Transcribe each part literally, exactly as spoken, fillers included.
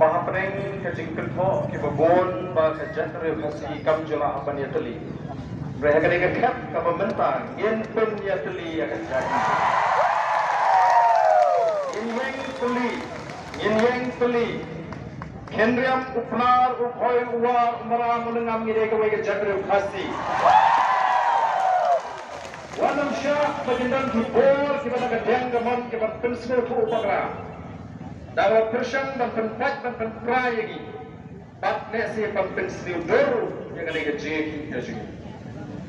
Ba hapdeng ka jingkynthoh kiba bun ba ka jaitbynriew Khasi kam ju lah ban ïatylli. Hynrei ha kane ka khep kaba mynta ngin pynïatylli ïa ka jaitbynriew. Ngin ïeng tylli, ngin ïeng tylli. Khynriam, u Pnar, u Bhoi, u War, u Maram, u Lyngngam, ngi dei kawei ka jaitbynriew Khasi. Wat nym shah ba kin don ki bor kiba na ka diang ka mon kiban pynsngewthuh bakla. Da kaba pyrshang ban pynpait ban pynpra ïa ngi. Bad lehse ban pynsniew dur ïa kane ka jingïakhih ka jong ngi.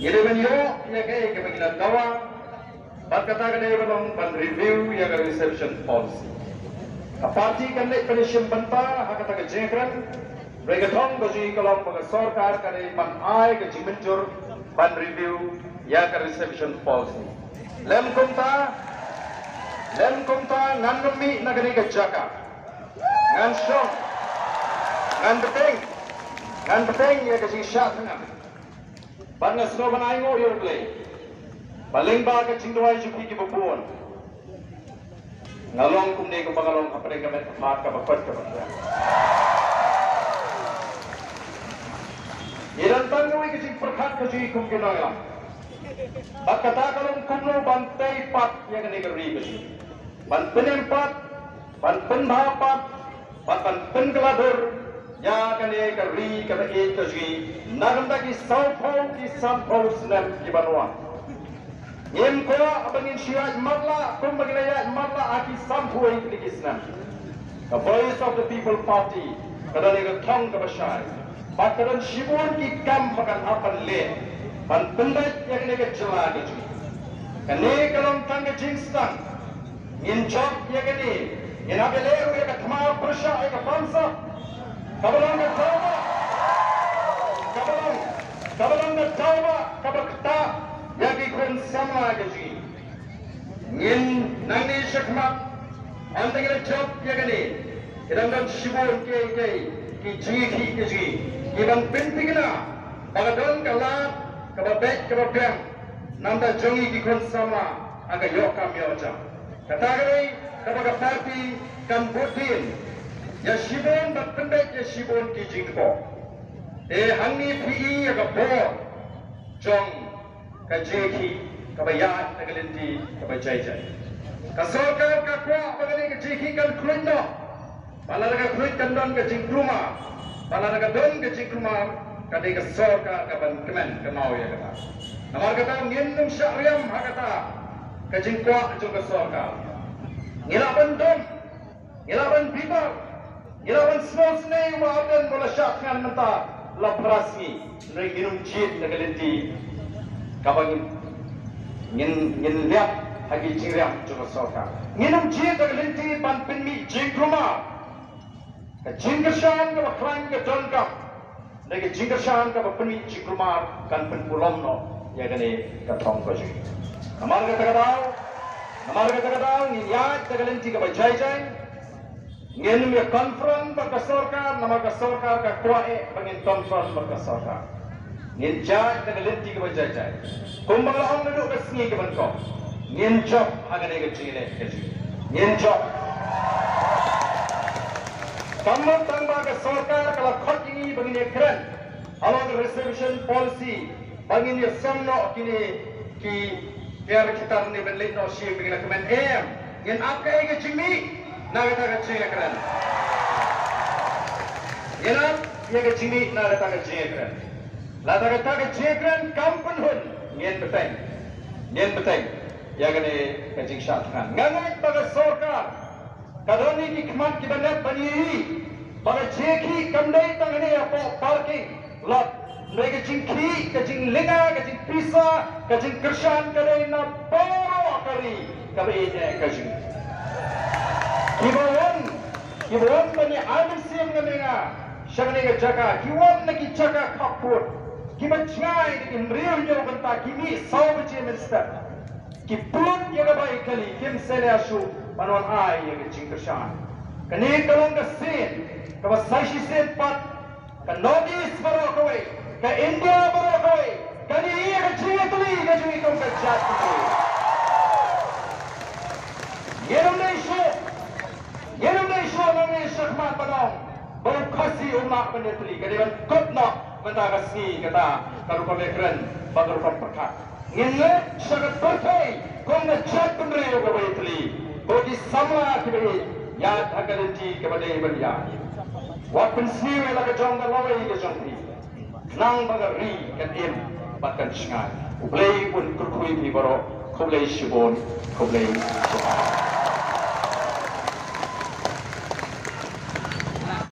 Ngi dei ban ïoh ïa kaei kaba ngi la dawa. Bad kata ka dei ban long ban review ïa ka reservation policy. Ka party kan leit ban ïashim bynta ha kata ka jingkren. Hynrei ka thong ka jong ngi ka long ba ka sorkar ka dei ban ai ka jingmynjur ban review ïa ka reservation policy. Lem kumta, lem kumta ngan nym mih na kane ka jaka. Ngan shong, ngan bteng, ngan bteng ïa ka jingshah thngan. Bad nga sngewbha ban ainguh ïa U Blei ba lyngba ka jingduwai jong phi kiba bun, nga long kumne kumba nga long hapdeng ka met ka phad kaba koit kaba khiah. Ngi don tang kawei ka jingpyrkhat ka jong ngi kum ki nongïalam. Bad kata ka long kumno ban tei pat ïa kane ka ri ka jong ngi. Ban pynim pat, ban pynbha pat, bad ban pynkylla dur ïa kane ka ri kaba ïeit ka jong ngi na ka bynta ki sawphew ki sanphew snem kiban wan. Ngim kwah ba ngin shu ïaid marlah kumba ngi la ïaid marlah ha ki sanphew tylli ki snem. Ka Voice of the People Party ka don ïa ka thong kaba shai. Bad ka don shibun ki kam ba kan hap ban leh ban pyndait ïa kane ka jylla ka jong ngi. Kane ka long tang ka jingsdang. Ngin jop ïa kane. Ngin hap ïaleh ruh ïa ka thma pyrshah ïa ka bamsap. Kaba long ka daw ba, kaba long, kaba long ka daw ba kaba ktah ïa ki khun samla ka jong ngi. Ngin nangne shakhmat, haba ngi la jop ïa kane, ki dang don shibun kiei kiei ki jingïakhih ki jong ngi kiban pynthikna ba ka don ka lad kaba beit kaba biang na ka bynta jong ngi ki khun samla ha ka ïoh kam ïoh jam. Kata ka dei kaba ka party kan bud dien ïa shibun bad pynbeit ïa shibun ki jingdukor. Te hangne phi i ïa ka bor jong ka jingïakhih kaba ïaid na ka lynti kaba jai jai. Ka sorkar ka kwah ba kane ka jingïakhih kan khluit noh. Ba lada ka khluit kan don ka jingkulmar, ba lada ka don ka jingkulmar, ka dei ka sorkar kaban kmen kynmaw ïa kata. Namar kata ngin nym shah riam ha kata ka jingkwah jong ka sorkar. Ngi lah ban dom, ngi lah ban bitar, ngi lah ban sngewsynei, u Bah Ardent u la shah thngan mynta la phra sngi. Hynrei ngin ym jied na ka lynti kaba ngin, ngin, ngin lap ha ki jingriam jong ka sorkar. Ngin ym jied na ka lynti ban pynmih jingkulmar. Ka jingkyrshan kaba khlaiñ ka donkam. Hynrei ka jingkyrshan kaba pynmih jingkulmar kan pynpulom noh ïa kane ka thong ka jong ngi. Namar kata ka daw, namar kata ka daw ngin ïaid na ka lynti kaba jai jai. Ngin ym ïa confront bad ka sorkar, namar ka sorkar ka kwah eh ba ngin confront bad ka sorkar. Ngin jait na ka lynti kaba jai jai. Kumba nga la ong naduh ka sngi kaba nyngkong, ngin jop ha kane ka jingïaleh ka jong ngi. Ngin jop. Kam mut tang ba ka sorkar ka la khot ïa ngi ba ngin ïa kren halor ka reservation policy, ba ngin ïa song noh kine ki tiar ki tar ne ban leit noh sha ïing ba ngin ïa kmen, em. Ngin ap kaei ka jingmih na kata ka jingïakren. Ngin ap ïa ka jingmih na kata ka jingïakren. Lada kata ka jingïakren kam pynhun, ngin bteng, ngin bteng ïa kane ka jingshah thngan. Nga ngeit ba ka sorkar ka don ïa ki khmat kiba nep ban ïohi ba ka jingïakhih kam dei tang hangne hapoh parking lot. Hynrei ka jingkhih, ka jinglynga, ka jingpisa, ka jingkyrshan ka dei na baroh ka ri kaba ïeit ka jong ngi. Kiba wan, kiba wan ban ïa ai mynsiem na me nga sha kane ka jaka, ki wan na ki jaka khappud, kiba jngai na ki hynriew hynñiew kynta, ki mih saw baje mynstep. Ki put ïa ka bai kali, kim sngewsih shuh ban wan ai ïa ka jingkyrshan. Kane ka long ka sien kaba sa shisien pat ka North East baroh kawei, ka India baroh kawei, kan ïa ka jingïatylli ka jong ngi kum ka jaitbynriew. Ngin ym dei shuh, ngin ym dei shuh nangne shakhmat ban ong Khasi um lah ban ïatylli, ka dei ban kut noh mynta ka sngi kata ka rukom ïakren bad ka rukom pyrkhat. Ngin leit sha ka pyrthei kum ka jaitbynriew kaba ïatylli, ko ki samla kiba ïeit, ïaid ha ka lynti kaba dei ban ïaid. Wat pynsniew ïa la ka jong ka lawei ka jong phi. Khnang ba ka ri kan im bad kan shngaiñ. U Blei un kyrkhu ïa phi baroh. Khublei shibun. Khublei shibun.